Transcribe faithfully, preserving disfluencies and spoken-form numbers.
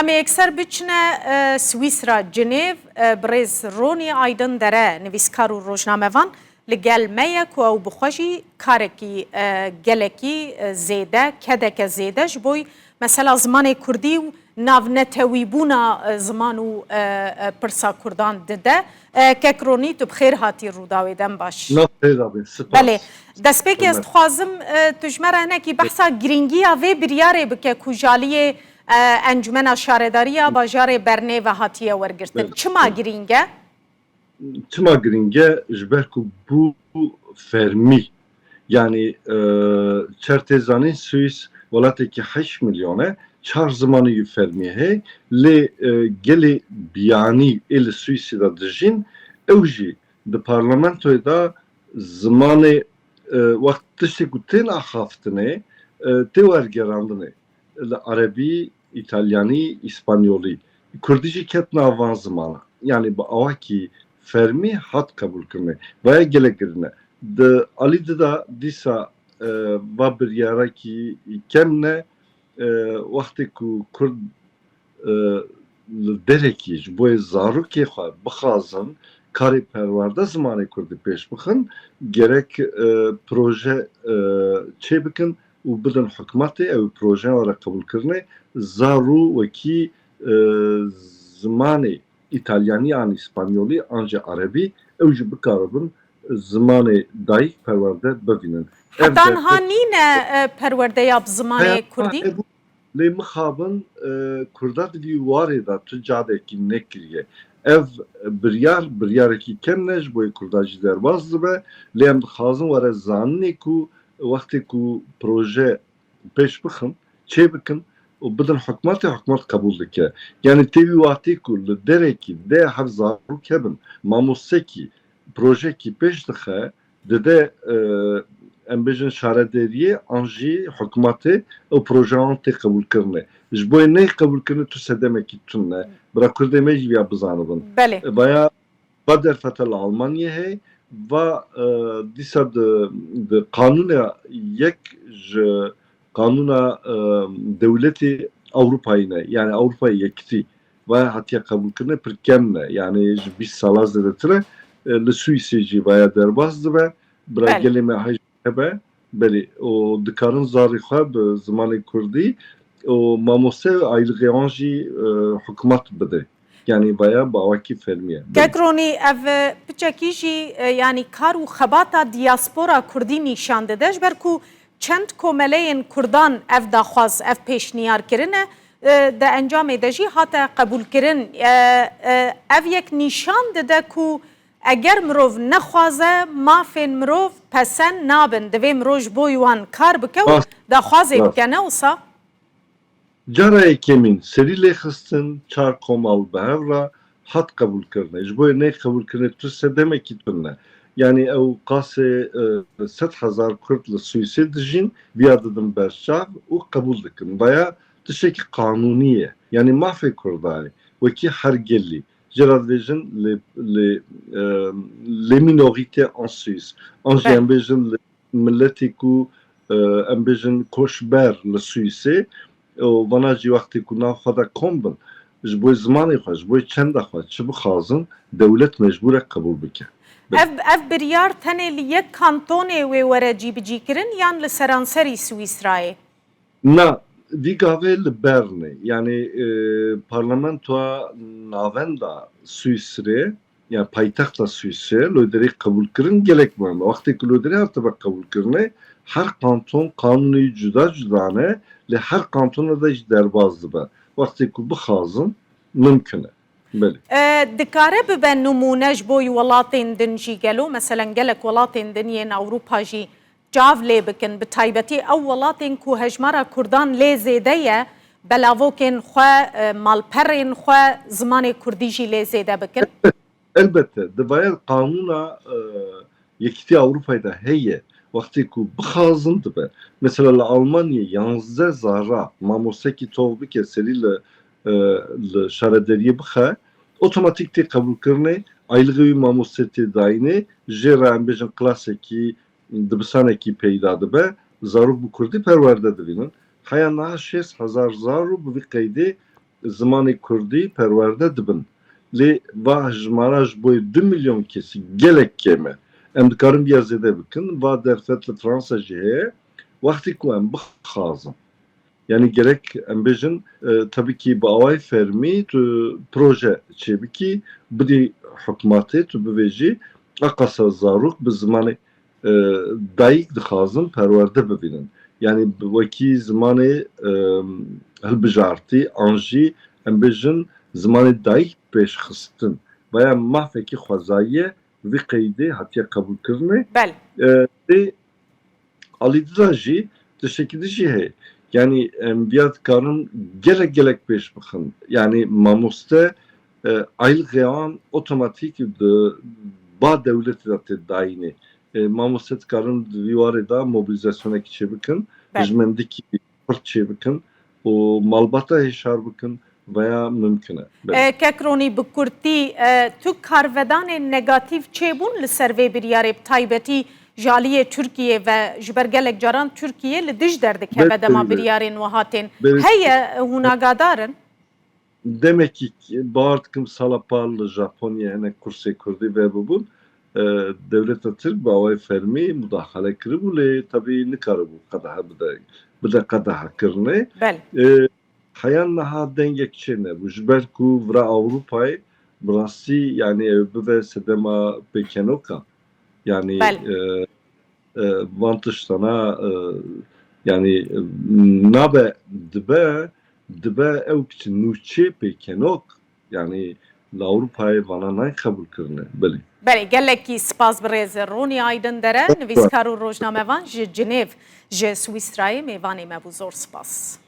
Em ê yekser biçine, e, Swîsra, Cinêv, e, birêz Ronî Aydin Dere, nivîskar û rojnamevan, li gel me ye ku ew bi xwe jî karekî, e, gelekî, e, zêde, kedeke zêde ji bo mesela zimanê kurdî û navnetewîbûna, e, ziman û, e, e, pirsa kurdan dide. E, kek Ronî, tu bi xêr hatî Rûdawê, dem baş. Nav xêr abê, spas. Belê. Destpêkê ez Hurmet. dixwazim, e, tu ji me re hinekî behsa girîngiya vê biryarê bike ku ji aliyê, e, Encûmena Şaredariya Bajarê Bernê ve hatiye wergirtin. Belê. Çima girîng e? Çima girîng e? Ji ber ku bû fermî. Yanî, e, çer tê zanîn Swîs welatekî heşt milyon e, çar zimanê wî fermî heye, lê, e, gelê biyanî ê li Swîsê de dijîn, ew jî di parlamentoyê de zimanê, e, wext tiştê ku tên axaftinê, e, tê wergerandinê. Li erebî, îtalyanî, îspanyolî. Kurdî jî ket nav van zimana. Yanî bi awakî fermî hat qebûlkirinê. Vaya gelek girin e. Di alî di de dîsa, e, va biryarekî kevn e, e, wextê ku kurd, e, li derekî ji bo yê zarokê xwe bixwazin karê perwerde zimanê kurdî pêş bixin, gerek, e, proje, e, çê bikin û bidin hikûmetê, ew projeyan were qebûlkirinê, zarû wekî, e, zimanê îtalyanî an îspanyolî an jî erebî, ew jî bikaribin zimanê dayik perwerde bibînin. Ev Heta derfet niha nîne, e, perwerdeya bi zimanê Heta kurdî? hebû, lê mixabin, e, kurda di vî warê de tu cadekî nekiriye. Ev biryar, biryarekî kevn e, ji bo yê kurda jî derbas dibe, lê em dixwazin were zaninê ku wextê ku proje pêş bixin, çê bikin û bidin hikûmetê, hikûmet qebûl dike. Yanî tê wî watê ku li derekî deh heft zarok hebin, mamostekî, projekî pêş dixe, dide, e, em bêjin şaredariyê an jî hikûmetê, ew projeyan tê qebûlkirinê. Ji bo yê neyê qebûlkirinê tu sedemekî tune. Bira kurdê me jî viya bizanibin. Belê. E, vaya va derfeta li Almanyê heye, va, e, dîsa di, di qanûna yek ji qanûna, e, dewletê Ewropayê ne, yanî Ewropayê Yekitî. Vaya hatiye qebûlkirinê pir kevn e, yanî ji bîst sala zêdetir e, e, li Swîsê jî vaya derbas dibe, bira Belê. gelê me hej hebe, belê, û dikarin zarê xwe bi zimanê kurdî û mamoste aylixê wan jî, e, hikûmet bide. Yanî vaya bi awakî fermî ye. Belê. Kek Ronî, ev, e, piçekî jî, e, yanî kar û xebata diyaspora kurdî nîşan dide, ji ber ku çend komeleyên kurdan ev daxwaz, ev pêşniyar kirine, e, di encamê de jî hate qebûlkirin. E, e, ev yek nîşan dide ku eger mirov nexwaze, mafên mirov pesend nabin. Divê mirov ji bo wan kar bike û Rast. daxwazê Rast. bike, ne wisa? Cara yekemîn serî lê xistin, çar komal bi hev re hat qebûlkirinê. Ji bo yê neyê qebûlkirinê tu sedemekî tune. Yanî ew qasê, e, sed hezar kurd li Swîsê dijîn, viya didin berçav û qebûl dikin. Vaya tiştekî qanûnî ye. Yanî mafê kurda ye. Wekî her gelî. Jê re dibêjin les, les, e, les minorités en Suisse. An jî Be- em bêjin li miletê ku, e, em bêjin koçber li Swîsê, û vana jî wextê ku nav xwe de kom bin, ji bo zimanê xwe, ji bo çenda xwe çi bixwazin, dewlet mecbûr e qebûl bike. Belê. Ev, ev biryar tenê li yek kantonê wê were cîbicîkirin yan li seranserî Swîsrayê? Na, vî gavê li Bernê, yanî, e, parlamentoya navenda Swîsrê, yani paytexta Swîsê, loderî qebûlkirin gelek muhim e. Wextê ku loderî hatibe qebûlkirinê, her kanton qanûnê cuda cuda ne, lê her kantona de jî derbas dibe. Wextê ku bixwazin, mimkun e. Belê. E, dikare bibe nimûne ji bo welatên din jî gelo? Meselen, gelek welatên din yên Ewropa jî çav lê bikin, bi taybetî ew welatên ku hejmara kurdan lê zêde ye, belavokên xwe, e, malperên xwe, zimanê kurdî jî lê zêde bikin? Elbette, di vaya qanûna, e, Yekîtiya Ewropayê de heye, wextê ku bixwazin dibe. Mesela li Almanyê yanzdeh zara mamostekî tov bike, serî li, e, li şaredariyê bixe, otomatîk tê qebûlkirinê, aylixê wî mamoste tê dayînê, jê re em bêjin klasekî, dibistanekî peyda dibe, zarok bi kurdî perwerde dibînin. Heya niha şêst hezar zarok bi vî qeydê zimanê kurdî perwerde dibin. Lê va jimara ji bo du milyon kesî gelek kêm e. Em dikarin viya zêde bikin. Va derfet li Fransa jî heye. Wextê ku em bixwazin, yanî gerek em bêjin, e, tabii ki bi awayê fermî tu proje çêbikî, bidî hikûmetê, tu bivêjî, eqasa zarok bi zimanê, e, dayik dixwazin perwerde bibînin. Yanî bi-, wekî zimanê, e, hilbijartî an jî em bêjin zimanê dayik pêşxistin. Vaya mafekî xwezayî ye, vî qeydê hatiye qebûlkirinê. Belê. E, lê alî dî de jî tiştekî dî jî heye. Yanî em viya dikarin gelek gelek pêş bixin. Yanî mamoste, e, aylixê wan otomatîk di ba dewletê de tê dayînê. E, mamoste dikarin di vî warê de mobilîzasyonekî çêbikin, Belê. Dijmendikî pir çêbikin û malbata hêşar bikin veya mimkun e. Belê. E, Kek Ronî, bi kurtî, e, tu karvedanên negatîf çêbûn li ser vê biryarê, bi taybetî ji aliyê Tirkiyê ve, ji ber gelek caran Tirkiye li dij derdikeve Belê, dema belê. biryarên wiha tên. Belê. Heye, hûn agadar in? Demekî, bawer dikim sala par li Japonyayê hinek kursê kurdî vebibûn. E, dewleta Tirk bi awayê fermî mudaxale kiribû, lê tebî nikaribû qedexe bide, bide qedexe kirinê. Belê. E, heya niha dengek çênebû. Ji ber ku vira Ewropayê bi rastî, yanî ew bibe sedema pêkenoka. Yanî, Belê. e, e, van tiştana, e, yanî, e, nabe dibe, dibe ew nûçê pêkenok, yanî li Ewropayê vana nayê qebûl kirine. Belê. Belê, gelekî spas birêz Ronî Aydin Dere, nivîskar û rojnamevan ji Cinêv, ji Swîsrayê mêvanê me bû. Zor spas.